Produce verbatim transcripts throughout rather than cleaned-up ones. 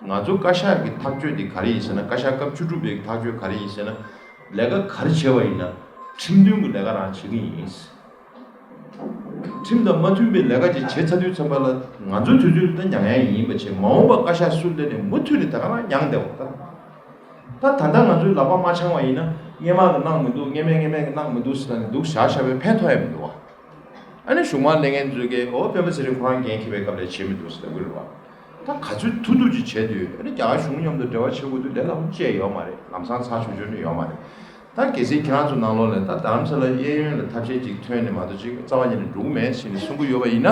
ང་ཚོ་བཀའ་ཤག་གི་ཐག་གཅོད་དེ་ག་རེ་ཡིན་ཟེར་ན། བཀའ་ཤག་སྐབས་བཅུ་དྲུག་པའི་ཐག་གཅོད་ག་རེ་ཡིན་ཟེར་ན། ལས་ཀ་ག་རེ་བྱས་པ་ཡིན་ན་ཁྲིམས་མཐུན་གྱི་ལས་ཀ་རང་བྱེད་ཀྱི་ཡིན། ཁྲིམས་དང་མ་མཐུན་པའི་ལས་ཀ་ཅིག་བྱས་ཚར་དུས་ཙམ་པ་ལ་ང་ཚོའི་དུས་ཚོད་ལ་ད་མྱངས་ཡ་ཡིན་པ་བྱས། མ་འོངས་པ་བཀའ་ཤག་སུ་སླེབས་ནས་མུ་མཐུད་ནས་ད་ག་རང་མྱངས་བསྡད་པ་ད། ད་ད་ལྟ་ང་ཚོའི་ལག་པ་མ་འཆང་བ་ཡིན་ན། སྔས་མ་གི་གནང་མི་འདུག་སྔས་མ་སྔས་མ་གི་གནང་མི་འདུག་ཟེར་ནས་འདུག་བཞག་བཞག་པའི་ཕན་ཐོགས་ཡ་མི་འདུག་བ། ཨ་ནི་གཞུང་མང་ལས་འགན་ཚོས་ཀྱིས་འོ་སྤེན་པ་ཚེ་རིང་ཁོ་རང་འགན་འཁྱེར་བའི་སྐབས་ལ་བྱེད་མི་འདུག་ཟེར་ལབ་ཀྱི་རེད་བ། ད་ག་ཚོད་ཐུབ་ཐུབ་ཅིག་བྱས་དུས། ཨ་ནི་རྒྱ་གར་གཞུང་མཉམ་དུ་འབྲེལ་བ་བྱེད་དགོས་དུས་ལས་སླ་པོ་ཅིག་ཡོད་མ་རེད། ལམ་སང་ཚར་ཆོག་ཆོག་ནི་ཡོད་མ་རེད། ད་གལ་སྲིད་ཁྱེད་རང་ཚོ་ནང་ལོགས་ལ་ད་རྡ་རམ་ས་ལ་གཡས་གཡོན་ལ་ཐབས་ཤེས་ཅིག་ཐོན་ནས་མ་གཏོགས་ཅིག་རྩ་བ་ཉིད་ནས་འགྲོ་གི་མེད་ཟེར་ནས་གསུང་གི་ཡོད་པ་ཡིན་ན།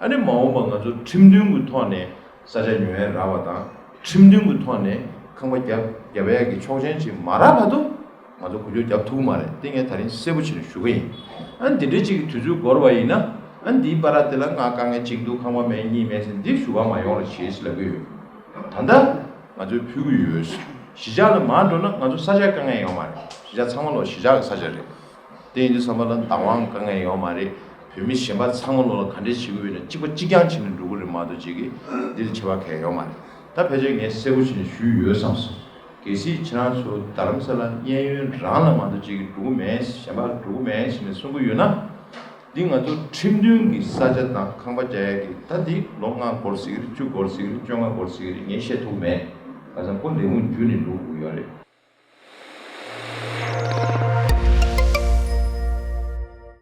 ཨ་ནི་མ་འོངས་པ་ང་ཚོ་ཁྲིམས་མཐུན་གྱི་ཐོག་ནས་ས་ཆ་ཉོ་ཡ་རག་པ་དང་། ཁྲིམས་མཐུན་གྱི་ཐོག་ནས་ཁང་པ་རྒྱབ་རྒྱབ་ཡ་གི་ཆོག་མཆན་ཅིག་མ་རག་བར་དུ་ང་ཚོ་འགུལ་སྐྱོད་རྒྱབ་ཐུབ་མ་རེད། དེ་ངས་ད་རིང་གསལ་པོ་བྱས་ནས་ཞུ་གི་ཡིན། ཨ་ནི་འདི་འདྲའི་ཅིག་གི་དུས་ཚོད་འགོར་བ་ཡིན་ན། ཨ་ནི་འདིའི་བར་དེ་ལ་ང་དཀའ་ངལ་གཅིག་འདུག་ཁང་པ་མེད་གཉིས་མེད་ཟེར་འདི་ཞུ་བ་མ་ཡོང་རོགས་བྱེད་ཟེར་ལབ་ཀྱི་ཡོད། ད་ལྟ་ང་ཚོས་ཕུལ་གྱི་ཡོད། གཞིས་ཆགས་ལ་མར་འགྲོ་ན་ང་ཚོ་ས་ཆ་དཀའ་ངལ་ཡོད་མ་རེད། གཞིས་ཆགས་ཚང་མ་ལོ་གཞིས་ཆགས་ཀྱི་ས་ཆ་རེད། དེ་ཡིན་དུས་ཙམ་པ་ལ་བདག་དབང་དཀའ་ངལ་ཡོད་མ་རེད། བོད་མི་གཞན་པ་ཚང་མ་ལོ་ལ་ག་འདྲས་བྱེད་དགོས་ཡོད་ན་གཅིག་པ་གཅིག་རྐྱང་བྱས་ནས་འགྲོ་གི་རེད་མ་གཏོགས་ཅིག་གིས་འདི་ལ་ཁྱད་པར་གང་ཡང་ཡོད་མ་རེད། ད་ཕལ་ཆེར་ངས་གསལ་པོ་བྱས་ནས་ཞུས་ཡོད་བསམ་སོང་། གལ་སྲིད་ཁྱེད་རང་ཚོ་རྡ་རམ་ས་ལ་གཡས་གཡོན་རང་ལ་མ་གཏོགས་ཅིག་གིས་འགྲོ་གི་མེད། གཞན་པ་ལ་འགྲོ་གི་མེད་ཟེར་ནས་གསུང་གི་ཡོད་ན། འདི་ང་ཚོ་ཁྲིམས་མཐུན་གྱི་ས་ཆ་དང་ཁང་པ་རྒྱག་ཡ་གི་ད་འདི་ལོ་ལྔ་འགོར་སྲིད་ཀྱི་རེད། བཅུ་འགོར་སྲིད་ཀྱི་རེད། བཅོ་ལྔ་འགོར་སྲིད་ཀྱི་རེད། ངས་བཤད་ཐུབ་མེད། ཁ་སང་ཁོ་ལས་ཁུངས་བརྒྱུད་ནས་འགྲོ་དགོས་ཡོད་རེད།